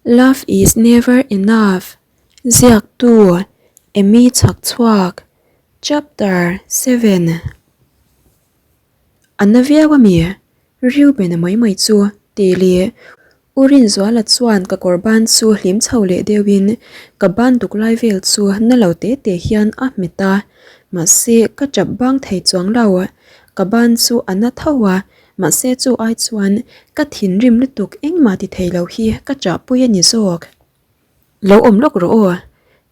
Love is never enough Ziaktu Amy Chhakchhuak Chapter 7 A na viau a mi? Reuben-a mai mai chu tih leh U Rinzuala chuan ka kawr ban chu hlim chho leh deuhin ka ban duk lai vel chu na lo te te hian a hmet a, mahse ka tap bang thei chuang lo. Ka ban chu a na tho a, Mahse chu ai chuan ka thinrim lutuk engmah ti thei lo hi ka chahpui a ni zawk. Lo awm lawk rawh aw.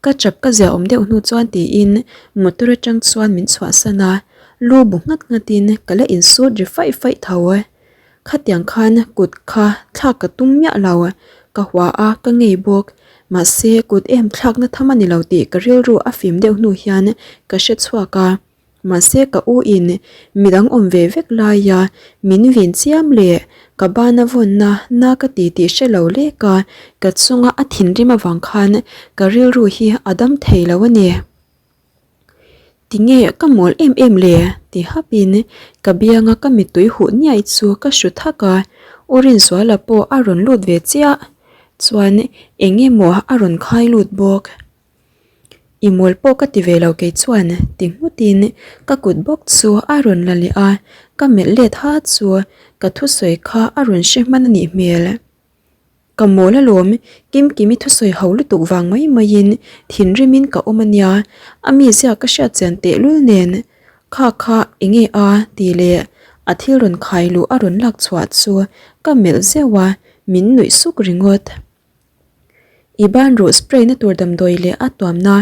Ka chap ka zia awm deuh hnu chuan tiin motor atang chuan min chhuahsan a, lu bu nghat nghatin ka la insut ri faih faih tho. Khatiang khan kut kha thlak ka tum miah lo, ka hua a ka ngei bawk. Mahse kut em thlakna tham a ni lo tih ka rilru a fim deuh hnu hian ka hre chhuak a. Mahse ka u in midang awm ve vek laia min vin chiam leh ka bana vawnna na ka ti tih hre lo lek a, ka chunga a thinrim avang khan ka rilru hi a dam thei lo a ni. Tinge ka mawl em em le? ti hapin ka bianga ka mittui huh niai chu ka hru thak a, U Rinzuala pawh a rawn lut ve chiah chuan eng emaw a rawn khai lut bawk. I mawl pawh ka ti ve lo kei chuan ti nghutin ka kut bawk chu a rawn la leh a, ka melh let ha chu ka thusawi kha a rawn hre hman a nih hmel. Ka mawl alawm, Kimkimi thusawi ho lutuk vang mai maiin thinrimin ka awm a nia, a mizia ka hriat chian tehlul nen kha kha enge a ti leh a thil rawn khai luh a rawn lak chhuah chu ka melh zeuh a, min nuih suk ringawt. I ban ruh spray na tur damdawi leh a tuamna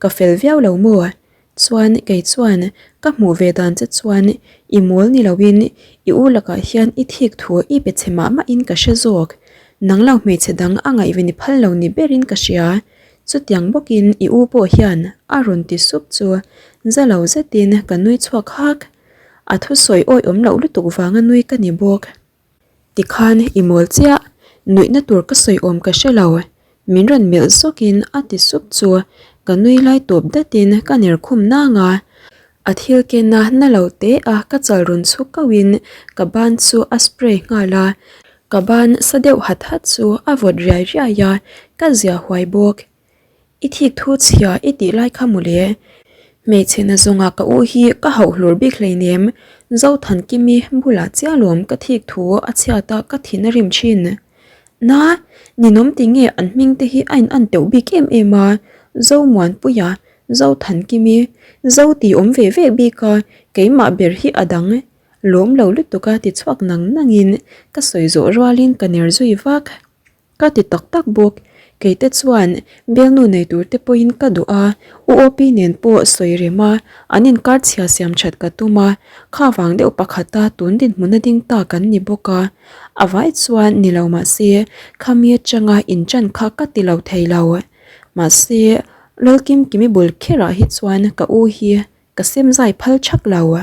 ka fel viau lo maw? Chuan kei chuan ka hmuh ve dan che chuan i mawl ni loin i u lakah hian i thik thu i pe chhe mah mahin ka hre zawk. Nang lo hmeichhe dang a ngaihven i phal lo ni berin ka hria. Chutiang bawkin i u pawh hian a rawn ti sup chu za lo zetin ka nui chhuak hak. A thusawi awihawm loh lutuk vanga nui ka ni bawk. Tikhan i mawl chiah, nuihna tur ka sawi awm ka hre lo, min rawn melh zawkin a ti sup chu ka nui lai tawp datin ka ner khum nang a. A thil kena na lo te a ka chal rawn chhuk kauhin ka ban chu a spray nghal a, ka ban sa deuh hat hat chu a vawt riai riai a, ka zia huai bawk. I thik thu chhia i tih lai kha mawle. Hmeichhe na zawnga ka u hi ka hauh hlur bik hleinem, Zothankimi bulah chiah lawm ka thik thu a chhiat a ka thin a rim thin. Na, ninawm ti nge an hming te hi a in an teuh bik em em a, Zomuanpuia, Zothankimi, Zo tih awm ve ve bik a, keimah ber hi a dang. Lawm lo lutuk a ti chhuak nang nangin ka sawi zawh rualin ka ner zui vak. Ka ti tak tak bawk. Keite chuan bialnu nei tur te pawhin ka duh a, U Opi nen pawh sawi rem a, an inkar chhia siam that ka tum a, kha vang deuh pakhata tun dinhmun a ding ta kan ni bawk a. A vai chuan ni lo mahse, khami atanga inṭan kha ka ti lo thei lo. Mahse, Lalkimkimi bul kherah hi chuan ka u hi ka sem zai phal thak lo.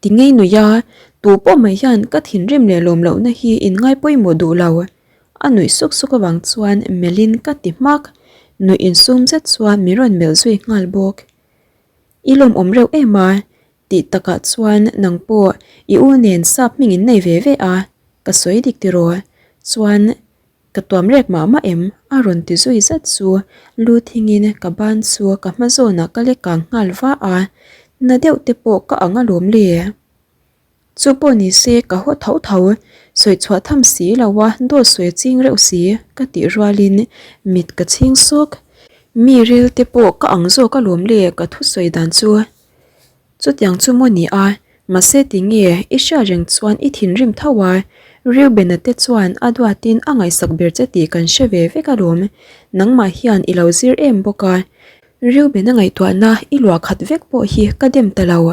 Ti ngei nui a, tu pawh mai hian ka thinrim leh lawm lohna hi in ngai pawimawh duh lo. A nuih suk suk avang chuan melhin ka ti hmak, nuih insum zet chuan min rawn melh zui nghal bawk. I lawmawm reuh em a, tih takah chuan nang pawh i u nen sap hming in nei ve ve a, ka sawi dik tiraw? Chuan Ka tuam rek mah mah em? A rawn ti zui zat chu lu thingin ka ban chu ka hma zawnah ka lek kang nghal va a, na deuh te pawh ka ang alawm le. Chu pawh ni se ka haw tho tho, sawi chhuah tham si lo a dawt sawi a ching reuh si ka tih rualin mit ka chhing sawk. Mi ril te pawh ka ang zawk alawm le ka thusawi dan chu. Chutiang chu maw ni a, mahse tinge i hriat reng chuan i thinrim tho a, Reuben-a te chuan a duatin a ngaihsak ber che tih kan hre ve vek alawm, nangmah hian i lo zir em bawk a, Reuben-a ngaihtuahna i luah khat vek pawh hi ka dem ta lo,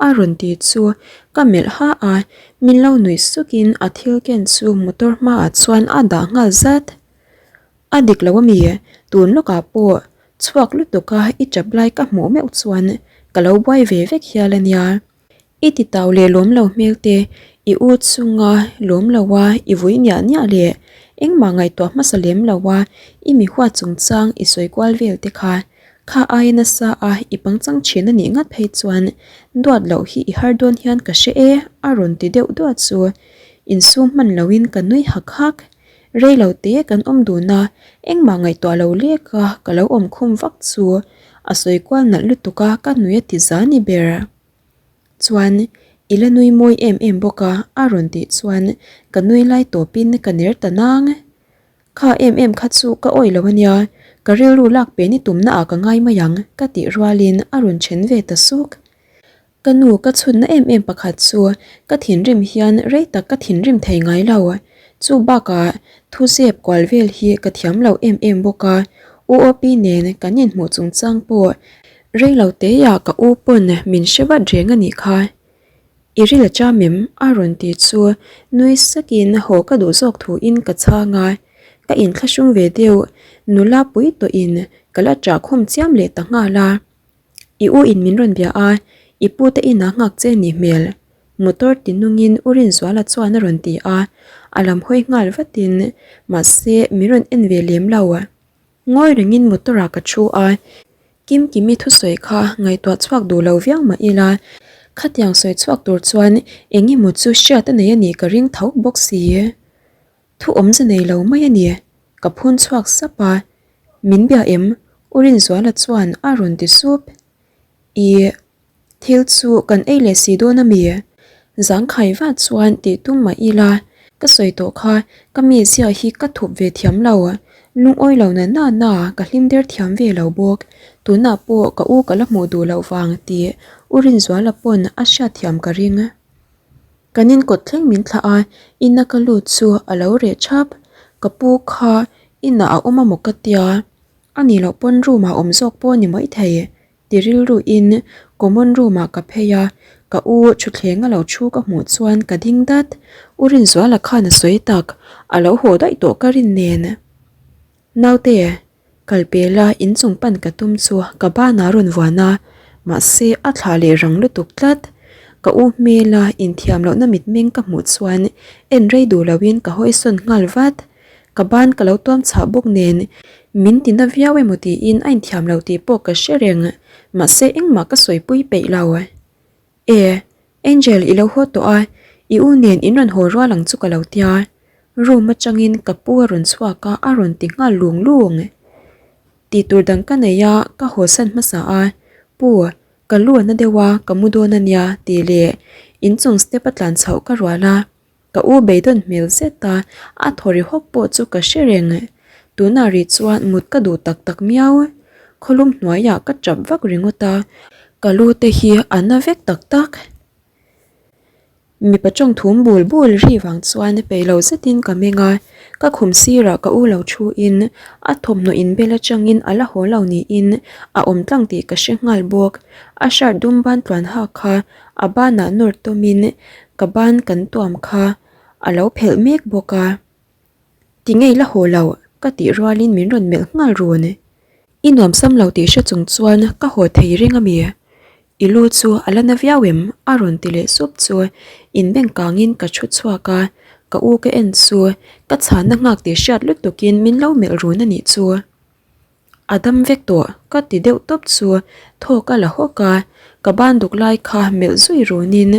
a rawn ti chu ka melh ha a, min lo nuih sukin a thil ken chu motor hmaah chuan a dah nghal zat. A dik lo ami? Tun lawkah pawh chhuak lutuk a i tap lai ka hmuh meuh chuan ka lo buai ve vek hial a nia. I ti tau leh lawm lo hmel te, i u chunga lawm lo a i vui niah niah leh engmah ngaihtuah hmasa lem lo a i mi huat chungchang i sawi kual vel te kha kha aia nasa a i pangchang thin a nih ngat phei chuan duat loh hi i har dawn hian ka hre e a rawn ti deuh duah chu insum hman loin ka nui hak hak. Rei lo te kan awm dun a, engmah ngaihtuah lo lek a ka lo awm khum vak chu a sawi kual nalh lutuk a ka nui a ti za ni ber. Chuan i la nui mawi em em bawk a a rawn tih chuan ka nui lai tawpin ka ner ta nang. Kha em em kha chu ka awih lo ania, ka rilru lak pen i tumna ah ka ngai mai ang ka tih rualin a rawn then ve ta suk. Ka nu ka chhunna em em pakhat chu ka thinrim hian rei tak ka thinrim thei ngai lo. Chu bakah thu zep kual vel hi ka thiam lo em em bawk a, U Opi nen kan inhmuh chungchang pawh rei lo teiah ka u pawn min hre vat reng a nih kha. I ril a cham em? a rawn ti chu nui sakin haw ka duh zawk thuin ka chhang a, ka inthlahrung ve deuh nula pui tawhin ka la ṭah khum chiam leh ta nghal a. I u in min rawn bia a, i pu te inah nghak che ni hmel. Motor ti nungin U Rinzuala chuan a rawn ti a, a lam hawi nghal vatin mahse min rawn en ve lem lo. Ngawi rengin motor ah ka thu a, Kimkimi thusawi kha ngaihtuah chhuak duh lo viau mah ila, khatiang sawi chhuak tur chuan eng emaw chu hriat a nei a nih ka ring tho bawk si. Thu awmze nei lo mai a ni, ka phun chhuak sap a, min bia em? U Rinzuala chuan a rawn ti sup. Ih, thil chu kan ei leh si dawn a mi? Zangkhai vat chuan tih tum mah ila, ka sawi tawh kha ka mizia hi ka thup ve thiam lo. Lungawi lo na na na ka hlim der thiam ve lo bawk. Tunah pawh ka u ka la hmuh duh loh vang tih U Rinzuala pawn a hriatthiam ka ring. Kan inkawt thleng min thlah a, ina ka lut chu a lo reh thap. Ka pu kha inah a awm a maw ka tia, a nih loh pawn room ah awm zawk pawh a ni maithei ti rilruin common room ah ka phei a, ka u thutthleng a lo thu ka hmuh chuan ka ding dat. U Rinzuala khan a sawi tak, a lo haw daih tawh ka rin nen. Naute, Kal pela inchung pan ka tum chu ka banah rawn vuan a, mahse a thlah leh rang lutuk tlat. Ka u hmela inthiam lohna mitmeng ka hmuh chuan en rei duh loin ka hawisawn nghal vat. Ka ban ka lo tuam chhah bawk nen min ti na viau emaw tiin a inthiam lo tih pawh ka hre reng, mahse engmah ka sawipui peih lo. E, Angel i lo haw tawh a, i u nen in rawn haw rual ang chu ka lo tia. Room atangin ka pu a rawn chhuak a, a rawn ti nghal lung lung. Tih tur dang ka nei a, ka haw san hmasa a, Pu, ka lu a na deuh a, ka mu dawn a nia tih leh inchung step a tlan chhoh ka rual a. Ka u beidawn hmel zet a, a thaw ri hawk pawh chu ka hre reng. Tunah rih chuan mut ka duh tak tak miau. Khawlum hnuaiah ka tap vak ringawt a, ka lu te hi a na vek tak tak. Mipa tawng thum bul bul ri vang chuan peih lo zetin ka meng a, ka khum sirah ka u lo thu in a thawmhnaw inbel atangin a la haw lo niin a awm tlang tih ka hre nghal bawk. A shirt dum ban tluan hak kha A banah nawr tawmin ka ban kan tuam kha a lo phelh mek bawk a. Ti ngei la haw lo ka tih rualin min rawn melh nghal run. I nuam sam lo tih hre chung chuan ka haw thei reng a mi? I lu chu a la na viau em? a rawn ti leh sup chu inbeng kangin ka thu chhuak a, ka u ka en chu ka chhanna nghak tih hriat lutukin min lo melh run a nih chu. A dam vek tawh ka ti deuh tawp chu thawk a la hawk a, ka ban duk lai kha melh zui runin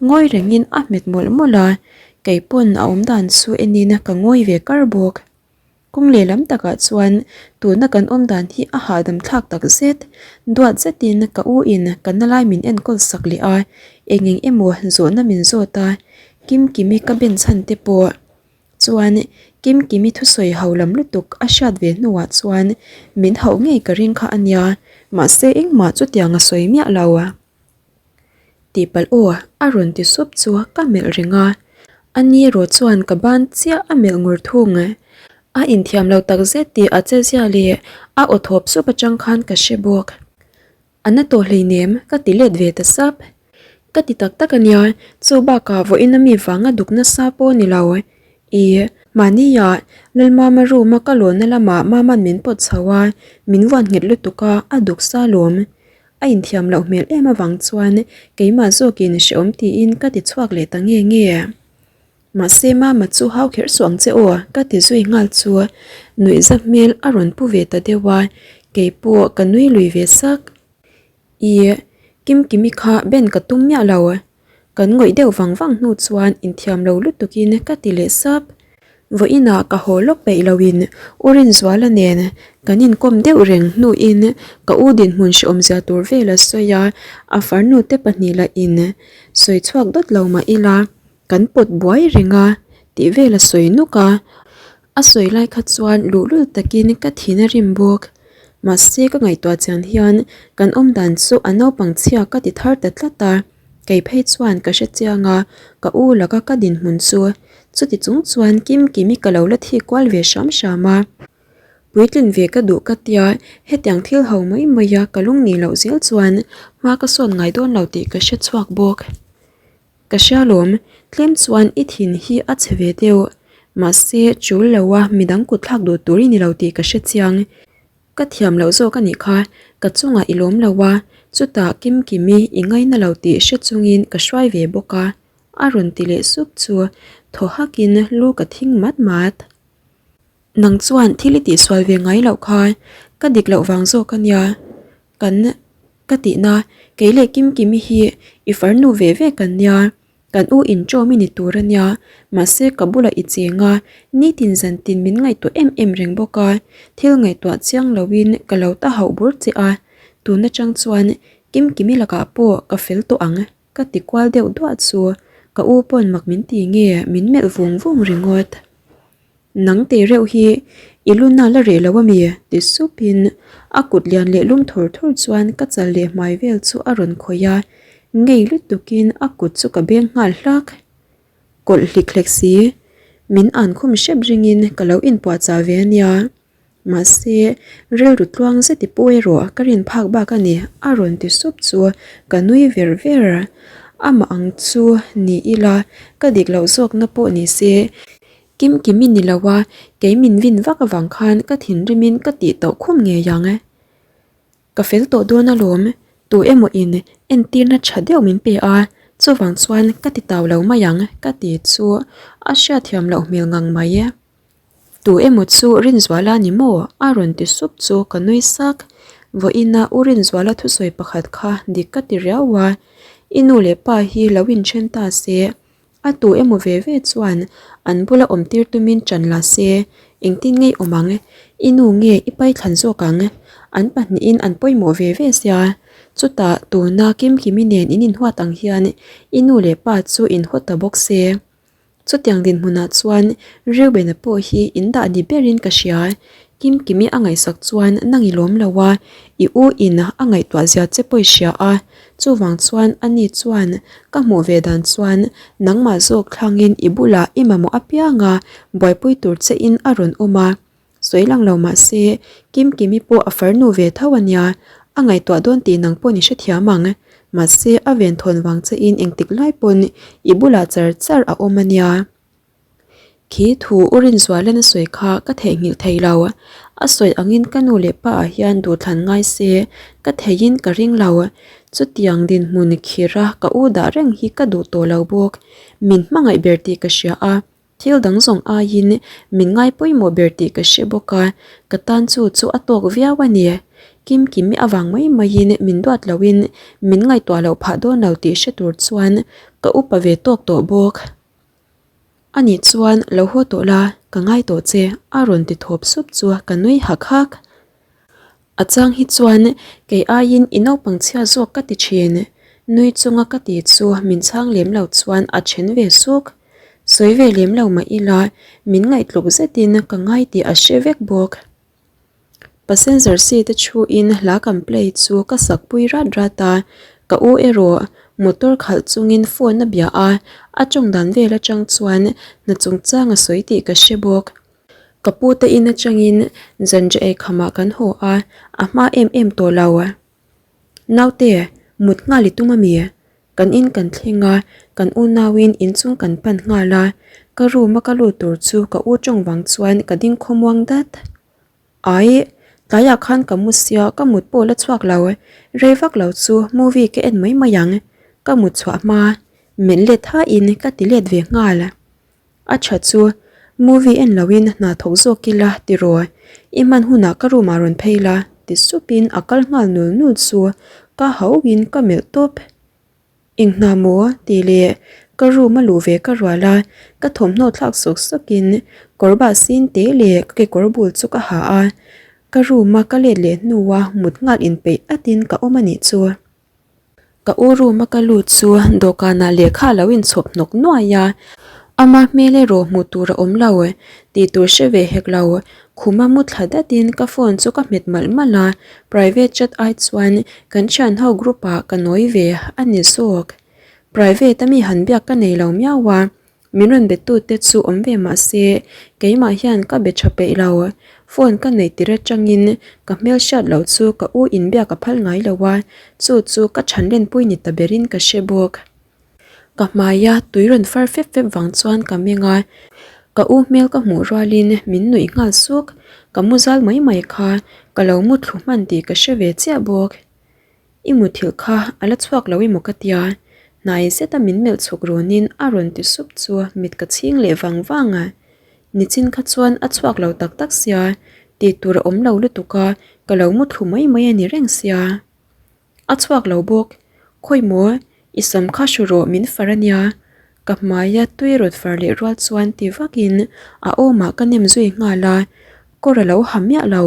ngawi rengin a hmet mawlh mawlh a, kei pawn a awm dan chu enin ka ngawi ve kar bawk. Kawng lehlam takah chuan tuna kan awm dan hi a hahdam thlak tak zet, duat zetin ka u in ka na lai min enkawl sak leh a, eng eng emaw zawhna min zawt a, Kimkimi ka ben chhan te pawh. Chuan Kimkimi thusawi ho lam lutuk a hriat ve hnuah chuan min hauh ngei ka ring kha a nia, mahse engmah chutiang a sawi miah lo. Tihpalh aw a rawn ti sup chu ka melh reng a, a ni erawh chuan ka ban chiah a melh ngur thung. A inthiam lo takzet tih a che zia leh a aw thawp sup atang khan ka hre bawk. A na tawh hleinem ka ti let ve ta sap. Ka ti tak tak a nia, chu bakah vawiin a mi vanga duk nasa pawh a ni lo. Ih, mahnia Lalmama room a ka lawnna lamah Mama'n min pawt chho a, min vuan nghet lutuk a, a duk sa lawm. A inthiam loh hmel em avang chuan keimah zawkin hrehawm tiin ka ti chhuak leh ta nge nge. Mahse Mama chu hau kherh suh ang che aw ka ti zui nghal chu nuihza hmel a rawn pu ve ta deuh a, kei pawh ka nui lui ve sak. Ih, Kimkimi kha ben ka tum miah lo. Kan ngawih deuh vang vang hnu chuan inthiam lo lutukin ka ti leh sap. Vawiinah ka haw lawk peih loin U Rinzuala nen kan inkawm deuh reng hnuin ka u dinhmun hrehawmzia tur vel a sawi a, a farnu te pahnih lahin sawi chhuak dawt lo mah ila kan pawt buai reng a tih vel a sawi nuk a, a sawi lai kha chuan luhlul takin ka thin a rim bawk. Mahse ka ngaihtuah chian hian kan awmdan chu a naupang chhia ka ti thar ta tlat a. Kei phei chuan ka hre chiang a, ka u laka ka dinhmun chu chuti chung chuan Kim Kimi ka lo la thi kual ve hram hram a. Puitlin ve ka duh ka tia, hetiang thil ho mai mai a ka lung nih loh zel chuan hma ka sawn ngai dawn lo tih ka hre chhuak bawk. Ka hria lawm, tlem chuan i thin hi a chhe ve deuh, mahse chul lo a midang kut thlak duh tur i ni lo tih ka hre chiang. Ka thiam loh zawk a nih kha, ka chungah i lawm lo a, chutah Kimkimi i ngaina lo tih hre chungin ka hruai ve bawk a, a rawn ti leh sup chu thaw hakin lu ka thing mat mat. Nang chuan thil i tihsual ve ngai loh kha, ka dik loh vang zawk a nia, kan ka tihna kei leh Kimkimi hi i farnu ve ve kan nia. Kan u inṭawm i ni tur a nia, mahse ka bulah i cheng a, nitin zantin min ngaihtuah em em reng bawk a, thil ngaihtuah chiang loin ka lo ta hauh bur che a, tun atang chuan Kimkimi lakah pawh ka fel tawh ang ka ti kual deuh duah chu ka u pawn mak min ti nge min melh vung vung ringawt. Nang teh reuh hi i luna la reh lo a mi? ti supin a kut lian leh lum thur thur chuan ka chal leh hmai vel chu a rawn khawih a, ngei lutukin a kut chu ka beng nghal hlak. Kawlh hlik hlek si, min an khum hrep ringin ka lo inpuahchah ve a nia. Mahse, rilru tluang zet i pu erawh ka rin phak bak a ni, a rawn ti sup chu ka nui ver ver. Amah ang chu ni ila ka dik loh zawkna pawh ni se, Kimkimi ni lo a, kei min vin vak avang khan ka thinrimin ka tih tawh khum ngei ang. Ka fel tawh dawn alawm, tu emaw in entirna tha deuh min pe a, chuvang chuan ka ti tau lo mai ang ka ti chu a hriatthiam loh hmel ngang mai. Tu emaw chu Rinzuala ni maw? a rawn ti sup chu ka nui sak. Vawiina U Rinzuala thusawi pakhat kha dik ka ti riau a, I nu leh pa hi lo inthen ta se, a tu emaw ve ve chuan an bula awm tir tumin ṭan la se, engtin ngei awm ang? I nu nge i paithlan zawk ang? An pahnihin an pawimawh ve ve sia, chutah tuna Kimkimi nen in inhuat ang hian i nu leh pa chu inhaw ta bawk se. Chutiang dinhmunah chuan Reuben-a pawh hi in dah ni berin ka hria. Kimkimi a ngaihsak chuan nang i lawm lo a, i u in a ngaihtuah zia che pawh i hria a. Chuvang chuan ani chuan ka hmuh ve dan chuan nangmah zawk thlangin i bulah i mamawh apianga buaipui tur che in a rawn awm a. Sawi lang lo mah se, Kimkimi pawh a farnu ve tho a nia, a ngaihtuah dawn tih nang paw'n i hrethiam ang. Mahse, a venthawn vang chein engtik lai pawn i bulah char char a awm a nia. Khi thu U Rinzualan a sawi kha ka theihnghilh thei lo. A sawi angin ka nu leh pa ah hian duhthlan ngai se ka theiin ka ring lo. Chutiang dinhmun khira ka u dah reng hi ka duh tawh lo bawk. Min hmangaih ber tih ka hria a. Thil dang zawng aiin min ngai pawimawh ber tih ka hre bawk a, ka tan chu chu a tawk viau a ni. Kimkimi avang mai maiin min duat loin min ngaihtuah loh phah dawn lo tih hre tur chuan ka upa ve tawk tawh bawk. Ani chuan lo haw tawh la, ka ngai tawh che a rawn ti thawp sup chu ka nui hak hak. A chang hi chuan kei aiin i naupang chhia zawk ka ti thin. Nui chunga ka ti chu min chhang lem lo chuan a then ve suk. Sawi ve lem lo mah ila min ngaihtluk zetin ka ngai tih a hre vek bawk. Passenger seat a thuin hla kan play chu ka sak pui rat rat a, ka u erawh motor khalh chungin phone a bia a, a tawng dan vel atang chuan hna chungchang a sawi tih ka hre bawk. Ka pu te in atangin zanriah ei khamah kan haw a, a hma em em tawh lo. Naute, mut nghal i tum a mi? Kan in kan thleng a, kan unauin inchung kan pan nghal a, ka room a ka lut tur chu ka u tawng vang chuan ka ding khawmuang dat. Aih, tlaiah khan ka mu sia ka mut pawh la chhuak lo, rei vak lo chu movie ka en mai mai ang, ka mut chhuah hma, melh let thain ka ti let ve nghal. A tha chu, movie en loin hna thawk zawk ila tiraw, i hman hunah ka room ah rawn phei la ti supin a kal nghal nul nul chu ka hauhin ka melh tawp. Eng hna maw? tih leh ka room a luh ve ka rual a, ka thawmhnaw thlak sawk sawkin. Kawr bah sin te leh ka kekawr bul chu ka ha a, ka room a ka let leh hnua mut nghal inpeih atin ka awm a nih chu. Ka u room a ka lut chu dawhkanah lehkha a lo inchhawp hnawk nuai a, ama hmel erawh hmuh tur a awm lo tih tur hre ve hek lo. Khuma mu thla datin ka phone chu ka hmet malh malh a, private chat ai chuan kan thian ho group ah ka nawi ve a ni zawk. Private a mi han biak ka nei lo miau a, Min rawn be tute chu awm ve mah se keimah hian ka be tha peih lo. Phone ka neih tir atangin ka hmel hriat loh chu ka u inbiak a phal ngai lo a, chu chu ka chhan lenpui ni ta berin ka hre bawk. Ka hmaia tui rawn far fep fep vang chuan ka meng a, ka u hmel ka hmuh rualin min nuih nghal suk. Ka mu zal mai mai kha ka lo mu thlu hman tih ka hre ve chiah bawk. I muthilh kha a la chhuak lo emaw ka tia, hnai zeta min melh chhuk runin a rawn ti sup chu mit ka chhing leh vang vang a. Nichin kha chuan a chhuak lo tak tak sia, tih tur a awm lo lutuk a, ka lo muthlu mai mai a ni reng sia. A chhuak lo bawk, khawi maw i sam kha hru rawh min far a nia, Ka hmaia tui rawt far leh rual chuan ti vakin a awmah ka nem zui nghal a, kawr a lo ha miah lo,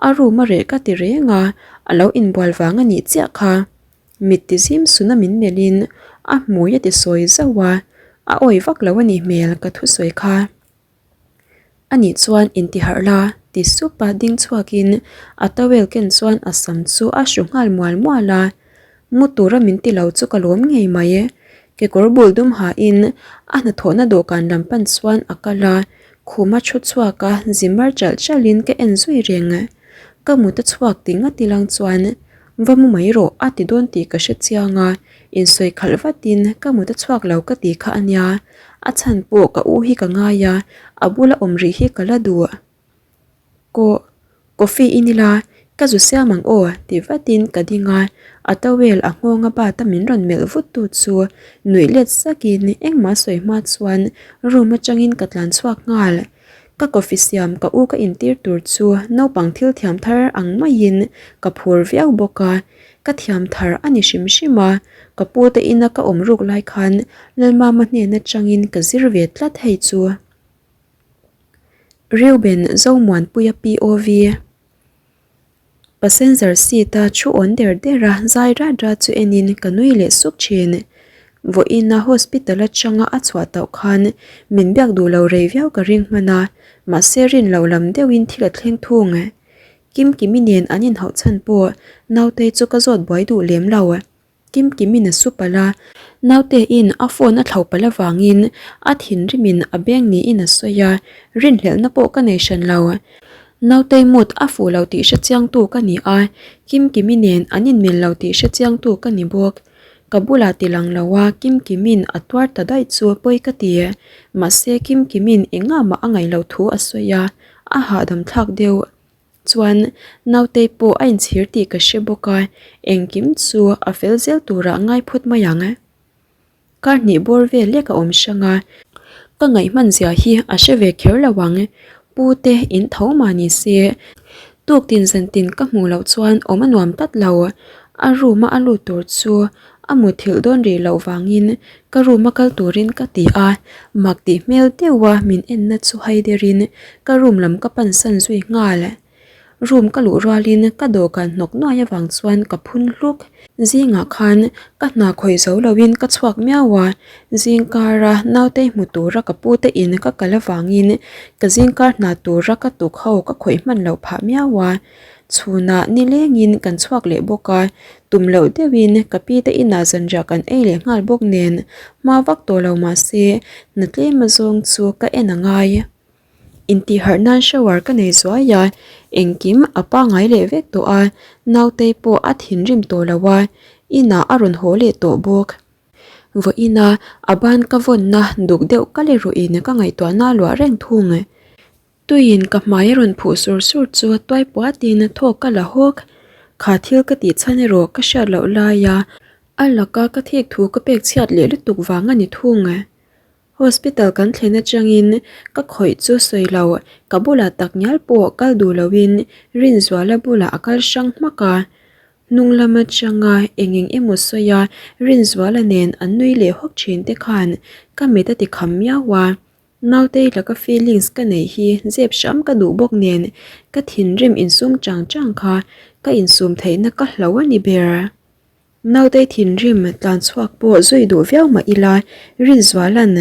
a room a reh ka ti reng a, a lo inbual vang a nih chiah kha. Mit ti zim suna min melhin a hmui a ti sawi zauh a, a awi vak lo a nih hmel ka thusawi kha. Anih chuan intiharh la ti sup a ding chhuakin a towel ken chuan a sam chu a hru nghal mual mual a, mu tura min ti lo chu ka lawm ngei mai. Kekawr bul dum hain a hnathawhna dawhkan lam pan chuan a kal a, khuma thu chhuak a zi mar chalh chalhin ka en zui reng. Ka mut a chhuak ti ngat ilang chuan va mu mai rawh a ti dawn tih ka hre chiang a, insawi khalh vatin ka mut a chhuak lo ka ti kha a nia. A chhan pawh ka u hi ka ngai a, a bula awm rih hi ka la duh. Kawh, coffee in ila, ka zu siam ang aw ti vatin ka ding a, a towel a nghawng a bat a min rawn melh vut tu chu nuih let sakin engmah sawi hma chuan room atangin ka tlan chhuak nghal. Ka coffee siam ka u ka intir tur chu naupang thil thiam thar ang maiin ka phur viau bawk a, Ka thiam thar a ni hrim hrim a, ka pu te ina ka awm ruk lai khan Lalmama hnen atangin ka zir ve tlat hei chu. Reuben Zomuanpuia POV Passenger seat a thu awn der der a zai rat rat chu enin ka nui leh suk thin. Vawiina hospital atanga a chhuah tauh khan min biak duh lo rei viau ka ring hman a, mahse rin loh lam deuhin thil a thleng thung. Kimkimi nen an inhauh chhan pawh Nautei chu ka zawt buai duh lem lo. Kimkimi'n a su palh a, Nautei'n a phone a thlo palh avangin a thinrimin a beng niin a sawi a, rinhlelhna pawh ka nei hran lo. Nautei mood a fuh lo tih hre chiangtu ka ni a, Kimkimi nen an inmil lo tih hre chiangtu ka ni bawk. Ka bulah ti lang lo a, Kimkimi'n a tuar ta daih chu pawi ka ti. Mahse Kimkimi'n engah mah a ngaih loh thu a sawi a, a hahdam thlak deuh. Chuan nautei pawh a inchhir tih ka hre bawk a, engkim chu a fel zel turah ngai phut mai ang. Kar hnih bawr vel lek a awm hrang a, ka ngaih hman zia hi a hre ve kher lo ang. Pu te in tho mah ni se, tuk tin zan tin ka hmuh loh chuan awm a nuam tlat lo. A room a a lut tur chu A muthilh dawn rih loh vangin ka room a kal turin ka ti a, mak tih hmel deuha min enna chu hai derin ka room lam ka pansan zui nghal. Room ka luh rualin ka dawhkan hnawk nuai avang chuan ka phun hluk. Zingah khan ka hna khawih zo loin ka chhuak miau a, zingkara nautei hmu tura ka pute in ka kal avangin ka zingkar hna tura ka tuk ho ka khawih hman loh phah miau a. Chhunah nilengin kan chhuak leh bawk a, tum loh deuhin ka pi te inah zanriah kan ei leh nghal bawk nen hma vak tawh lo mah se hna tlem azawng chu ka en a ngai. Intihharh nan shower ka nei zuai a, engkim a pangngai leh vek tawh a, Nautei pawh a thinrim tawh lo a, inah a rawn haw leh tawh bawk. Vawiina a ban ka vawnna duk deuh ka le ruhin ka ngaihtuahna a luah reng thung. Tuiin ka hmai a rawn phuh sur sur chu tuai puatin thawk ka la hawk. Kha thil ka tih chhan erawh ka hriat loh laia a laka ka thik thu ka pek chhiat leh lutuk vang a ni thung. Hospital kan thlen atangin ka khawih chu sawi lo, ka bulah tak ngial pawh kal duh loin Rinzuala bulah a kal hrang hmak a. Hnung lam atanga eng eng emaw sawi a Rinzuala nen an nui leh hawk thin te khan ka mit a ti kham miau a. Nautei laka feelings ka neih hi zep hram ka duh bawk nen ka thinrim insum chang chang kha ka insum theihna ka hlo a ni ber. Nautei thinrim tlan chhuak pawh zui duh viau mah ila Rinzuala'n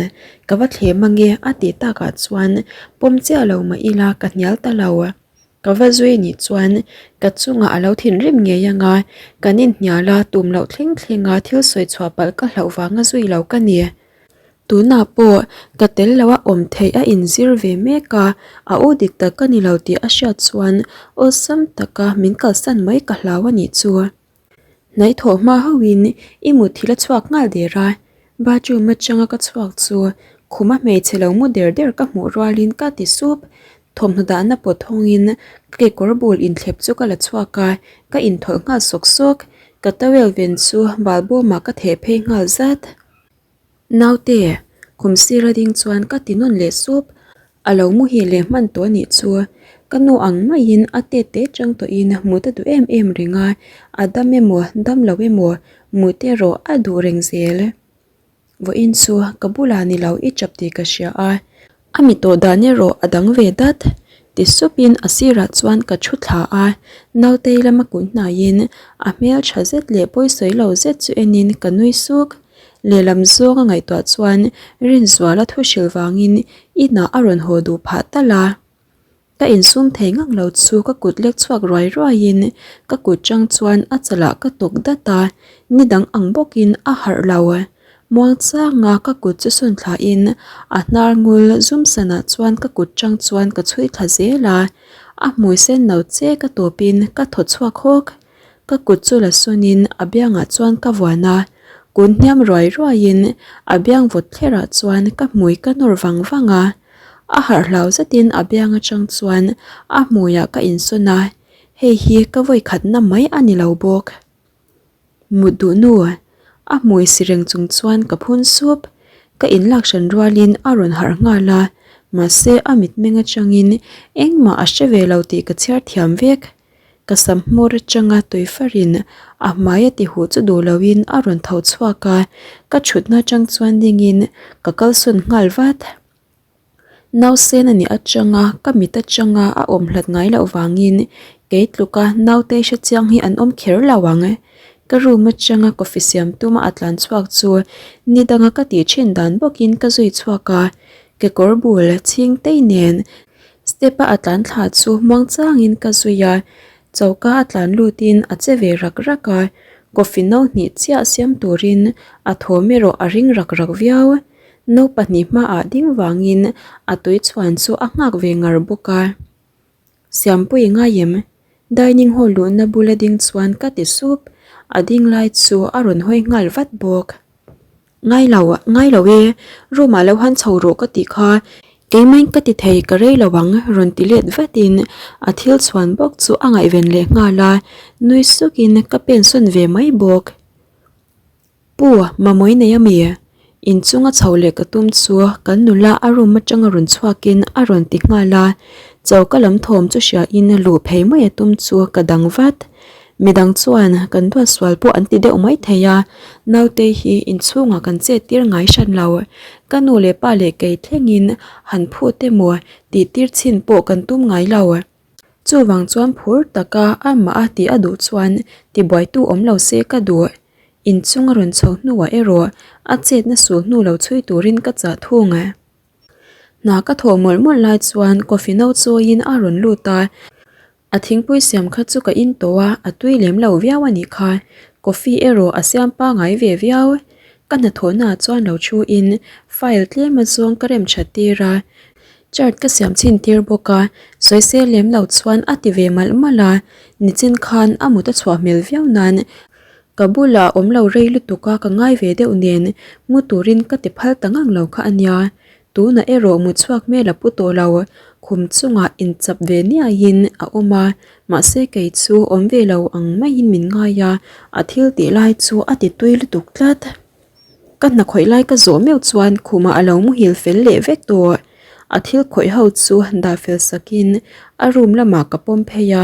ka va thlem ange a tih takah chuan pawm chiah lo mah ila ka hnial ta lo. Ka va zui nih chuan ka chungah a lo thinrim ngei anga kan inhnial a tum loh thleng thlenga thil sawi chhuah palh ka hlauh vanga zui lo ka ni. Tunah pawh ka tel lo a awm theih a inzir ve mek a, a u dik tak ka ni lo tih a hriat chuan awlsam taka min kalsan mai ka hlau a nih chu. Hnaithawh hma hauhin i mutthilh a chhuak nghal der a, bathroom atanga ka chhuak chu khuma hmeichhe lo mu der der ka hmuh rualin ka ti sup. Thawmhnaw dahna pawt hawngin ka kekawr bul inthlep chu ka la chhuak a, ka inthawlh nghal sawk sawk. Ka towel ven chu balbawmah ka theh phei nghal zat. Naute, khum sira ding chuan ka ti nawn leh sup. A lo muhil leh hman tawh anih chu. Ka nu ang maiin a tet te chang tawhin mut a duh em em reng a, a dam emaw dam lo emaw mut erawh a duh reng zel. Vawiin chu ka bulah ni lo i chap tih ka hria a, A mi tawh dan erawh a dang ve dat. Ti supin a sirah chuan ka thu thla a, nautei lama kun hnaiin a hmel tha zet leh pawisawi lo zet chu enin ka nui suk. Lehlam zawng a ngaihtuah chuan Rinzuala thu hrilh vangin inah a rawn haw duh phah tal a. Ka insum thei ngang lo chu ka kut lek chhuak ruai ruaiin ka kut chang chuan a chalah ka tawk dat a, ni dang ang bawkin a harh lo. Muangchanga ka kut chu sawn thlain a hnar ngul zum sanah chuan ka kut chang chuan ka chhui thla zel a, a hmui sen no che ka tawpin ka thaw chhuak hawk. Ka kut chu la sawnin a biangah chuan ka vuan a, kun hniam ruai ruaiin a biang vawt thlerah chuan ka hmui ka nawr vang vang a. A harh hlau zetin a biang atang chuan a hmuiah ka insawn a, hei hi ka vawi khatna mai a ni lo bawk. Mut duh nu, a hmui si reng chung chuan ka phun sup. Ka inlak hran rualin a rawn harh nghal a, mahse a mitmeng atangin engmah a hre ve lo tih ka chhiar thiam vek. Ka sam hmawr atanga tui farin a hmai a ti huh chu duh loin a rawn tho chhuak a, ka thutna atang chuan dingin ka kalsawn nghal vat. Nausen a nih atanga ka mit atanga a awm hlat ngai loh vangin kei tluka naute hre chiang hi an awm kher lo ang. Ka room atanga coffee siam tuma a tlan chhuak chu ni danga ka tih thin dan bawkin ka zui chhuak a, kekawr bul chhing tei nen Step a a tlan thla chu muang changin ka zui a, choka a tlan lutin a che ve rak rak a, coffee no hnih chiah siam turin a thawm erawh a ring rak rak viau. No pahnih hmaah ding vangin a tui chhuan chu a nghak ve ngar bawk a. Siampui ngai em? Dining hall luhna bula ding chuan ka ti sup, a ding lai chu a rawn hawi nghal vat bawk. Ngai lo, ngai lo e, room ah lo han chho rawh ka tih kha, keimain ka ti thei ka rei lo ang rawn ti let vatin a thil chhuan bawk chu a ngaihven leh nghal a, nui sukin ka pen sawn ve mai bawk. Pu, mamawih nei ami? Inchunga chho leh ka tum chu kan nula a room atanga rawn chhuakin a rawn ti nghal a, choka lam thawm chu hriain luh phei mai a tum chu ka dang vat. Midang chuan kan duat sual pawh an ti deuh mai thei a, naute hi inchhungah kan chet tir ngai hran lo. Ka nu leh pa leh kei thlengin han phut emaw tih tir chhin pawh kan tum ngai lo. Chuvang chuan phur taka amah a tih a duh chuan tibuaitu awm lo se ka duh. Inchung a rawn chho hnuah erawh a chetna sul hnu lo chhui turin ka chah thung. Hna ka thawh mawlh mawlh lai chuan coffee no chawiin a rawn lut a. A thingpui siam kha chu ka in tawh a, a tui lem lo viau a nih kha. Coffee erawh a siam pangai ve viau. Ka hnathawhnaah chuan lo thu in file tlem a zawng ka rem that tir a, chart ka siam chhin tir bawk a, sawisel lem lo chuan a ti ve malh malh a, nichin khan a mut a chhuah hmel viau nan ka bulah awm lo rei lutuk a ka ngai ve deuh nen mu turin ka ti phal ta ngang lo kha a nia. Tunah erawh mut chhuak hmel a pu tawh lo, khum chungah inchap ve niaiin a awm a, mahse kei chu awm ve lo ang maiin min ngai a, a thil tih lai chu a ti tui lutuk tlat. Ka hna khawih lai ka zawh meuh chuan khumah a lo muhil fel leh vek tawh. A thil khawih ho chu dah fel sakin a room lamah ka pawm phei a,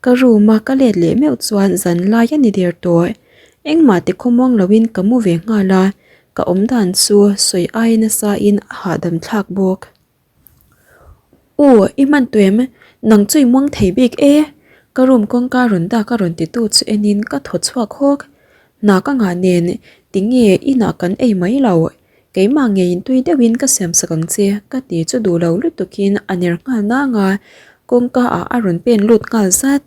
ka room a ka let leh meuh chuan zan lai a ni der tawh. Engmah ti khawmuang loin ka mu ve nghal a, Ka awm dan chu sawi ai nasa in a hahdam thlak bawk. U, i hman tawh em? Nang chu i muang thei bik e! Ka room kawngka rawn dak a rawn titu chu enin ka thaw chhuak hawk. Hna ka ngah nen tinge inah kan ei mai lo. Keimah ngeiin tui deuhin ka siam sak ang che ka ti chu duh lo lutukin a ner nghal nang a, kawngka ah a rawn pen lut nghal zat.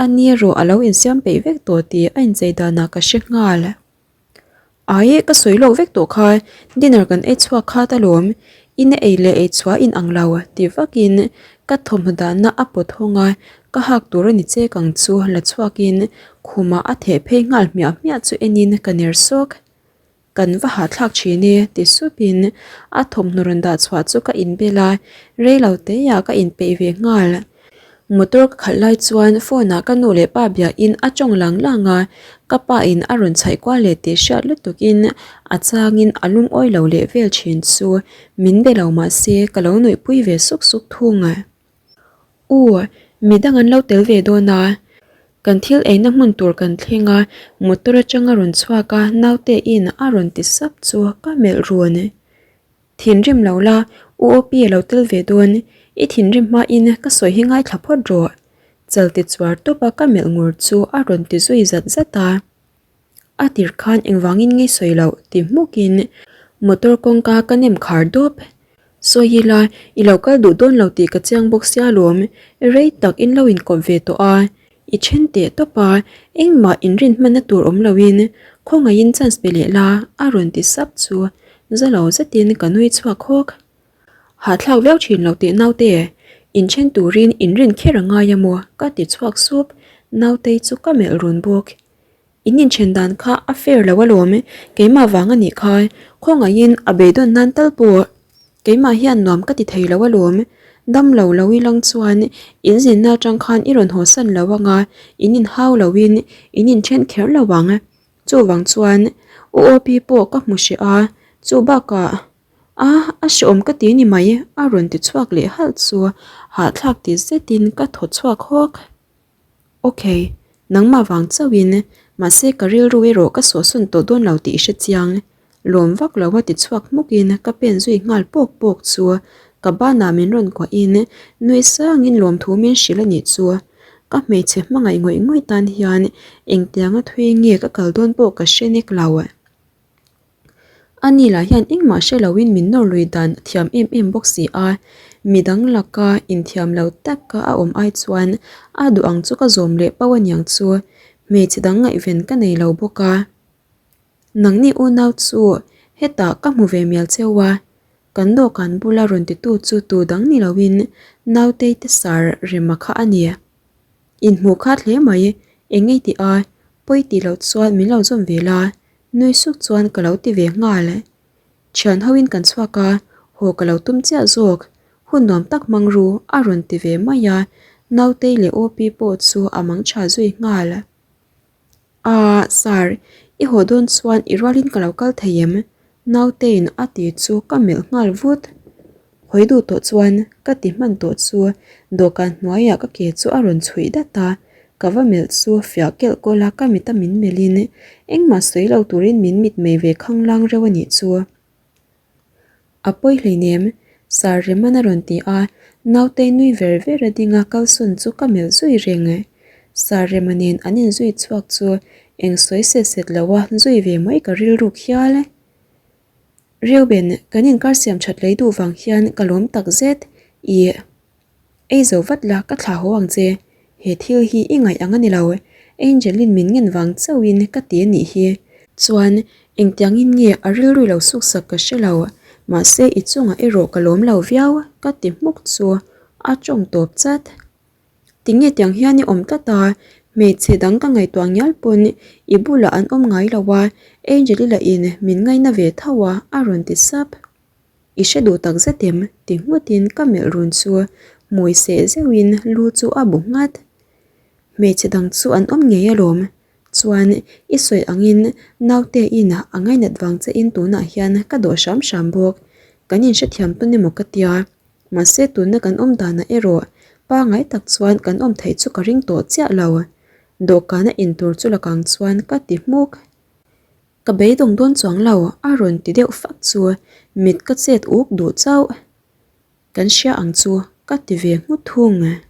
A ni erawh a lo insiam peih vek tawh tih a inchei danah ka hre nghal. Aih ka sawi lawk vek tawh kha, dinner kan ei chhuak khat alawm, in a ei leh ei chhuah in ang lo ti vakin ka thawmhnaw dahna a pawt hawng a, ka hak tur a ni chek ang chu la chhuakin khumah a theh phei nghal hmiah hmiah chu enin ka ner sawk. Kan va hahthlak thin e ti supin a thawmhnaw rawn dah chhuah chu ka inbel a, rei lo teiah ka inpeih ve nghal. Motor ka khalh lai chuan phone ah ka nu leh pa biahin a tawng lang lang a, ka pa in a rawn chhaih kual leh tih hriat lutuk in a changin a lungawi lo leh vel thin chu min be lo mah se ka lo nuihpui ve suk suk thung. U, midang an lo tel ve dawn a, kan thil eina hmun tur kan thleng a, motor atanga rawn chhuak a naute in a rawn ti sap chu ka melh run. Thinrim lo la, U Opi a lo tel ve dawn, i thinrim hmain ka sawi hi ngaithla phawt rawh. Chal ti chuar tawp a ka melh ngur chu a rawn ti zui zat zat a. A tir khan engvangin ngei sawi loh ti hmukin motor kawngka ka nem khar dawp. Sawi ila, i lo kal duh dawn lo tih ka chiang bawk sia lawm, rei tak in lo inkawp ve tawh a, I then teh tawp a, engmah inrin hmanna tur awm loin khawngaihin chance pe leh la a rawn ti sap chu za lo zetin ka nui chhuak hawk. Hahthlak viau thin lo teh naute, inthen turin inrin kher a ngai a maw ka ti chhuak sup, nautei chu ka melh run bawk. In inthen dan kha a fair lo alawm, keimah vang a nih kha, khawngaihin a beidawn nan tal pawh keimah hian nuam ka ti thei lo alawm, dam lo lo i lang chuan in zinna atang khan i rawn hawsan lo anga in inhau loin in inthen kher lo ang, chuvang chuan U Opi pawh ka hmu hreh a, chu bakah a a hrehawm ka ti ni mai a rawn ti chhuak leh halh chu hahthlak ti zetin ka thaw chhuak hawk. Ok, nangmah vang chauhin, mahse ka rilru erawh ka sawhsawn tawh dawn lo tih i hre chiang. Lawm vak lo a ti chhuak hmukin ka pen zui nghal pawk pawk chu ka banah min rawn kuahin nui sangin lawmthu min hrilh a nih chu. Ka hmeichhe hmangaih ngawih ngawih tan hian engtianga thui nge ka kal dawn pawh ka hre nek lo. A ni lah hian engmah hre loin min nawr lui dan a thiam em em bawk si a, midang laka inthiam lo taka a awm ai chuan a duh ang chu ka zawm leh pau aniang chu hmeichhe dang ngaihven ka nei lo bawk a. Nangni unau chu hetah ka hmu ve mial cheu a, kan dawhkan bula rawn titu chu tu dang ni loin Nautei te sar rema kha a ni. Inhmuh khat hle mai, eng ei tih a, pawi tih loh chuan min lo zawm ve la, Nui suk chuan ka lo ti ve nghal. Thian hoin kan chhuak a, haw ka lo tum chiah zawk. Hun nuam tak hmang ru a rawn ti ve mai a, Nautei leh Opi pawh chu a mang tha zui nghal. Aaa Sir, i haw dawn chuan i rualin ka lo kal thei em? Nautei'n a ti chu ka melh nghal vut. Hawi duh tawh chuan ka ti hman tawh chu dawhkan hnuaiah ka ke chu a rawn chhuih dat a, ka va melh chu fiah kelh kawl a ka mit a min melhin engmah sawi lo turin min mitmei ve khanglang reuh a nih chu. A pawi hleinem, Sir Reman a rawn ti a, nautei nui ver ver a ding a kalsawn chu ka melh zui reng. Sir Rema nen an inzui chhuak chu eng sawi set set lo a zui ve mai ka rilruk hial. Reuben, kan inkar siam that lei duh vang hian ka lawm tak zet. Ih. Ei zo vat la, ka thlah haw ang che. He thil hi i ngaih ang a ni lo. Angelin min ngen vang chauhin ka ti a nih hi. Chuan, engtiangin nge a rilru lo suksak ka hre lo. Mahse, i chungah erawh ka lawm lo viau, ka ti hmuk chu a tawng tawp chat. Tinge tiang hian i awm tlat a, hmeichhe dang ka ngaihtuah ngial pawn i bulah an awm ngai lo a, Angel-i lah in min ngaina ve tho a a rawn ti sap. I hre duh tak zet em? ti nghutin ka melh run chu hmui seh zeuhin lu chu a bu nghat. Hmeichhe dang chu an awm ngei alawm, chuan i sawi angin naute in a ngainat vang che in tunah hian ka dawh hram hram bawk, kan inhrethiam tawn emaw ka tia. Mahse tunna kan awm danah erawh pangai tak chuan kan awm theih chu ka ring tawh chiah lo. Dawhkana in tur chu lakang chuan ka ti hmuk. Ka beidawng dawn chuang lo a rawn ti deuh fak chu mit ka chet uk duh chauh. Kan hria ang chu. Ka ti ve nghut thung.